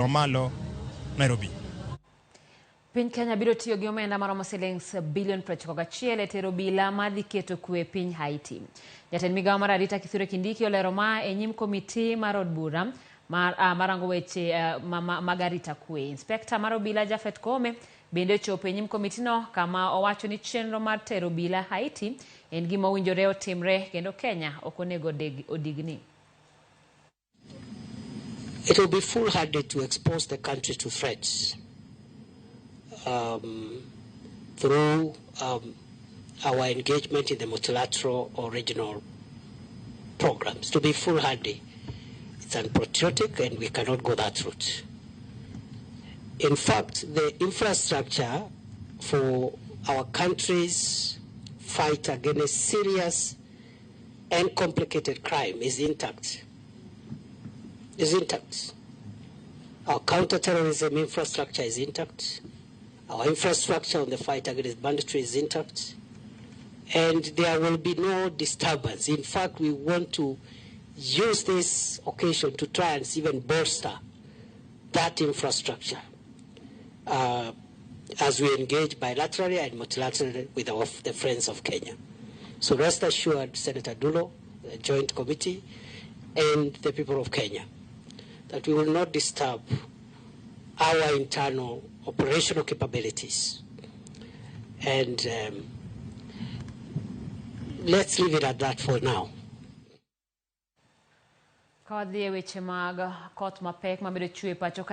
Omalo, Nairobi. Piny Kenya biro tiyo gi omenda maromo silings bilion 91 e tero obila madhi keto kwe e piny Haiti. Jatend migawo mar arita Kithure Kindiki olero ma e nyim komiti mar od bura mar, marango weche mag arita kwe. Inspekta mar obila Japhet Koome bende ochopo e nyim komitino kama owacho ni chenro mar tero obila Haiti en gima owinjore otimre kendo Kenya ok onego odigni. It will be foolhardy to expose the country to threats through our engagement in the multilateral or regional programs. To be foolhardy, it's unpatriotic and we cannot go that route. In fact, the infrastructure for our country's fight against serious and complicated crime is intact. Is intact. Our counterterrorism infrastructure is intact. Our infrastructure on the fight against banditry is intact. And there will be no disturbance. In fact, we want to use this occasion to try and even bolster that infrastructure as we engage bilaterally and multilaterally with the friends of Kenya. So rest assured, Senator Dulo, the Joint Committee, and the people of Kenya, that we will not disturb our internal operational capabilities. And let's leave it at that for now. Ka wadhi e weche mag koth mapek mamedo chwe pacho kae.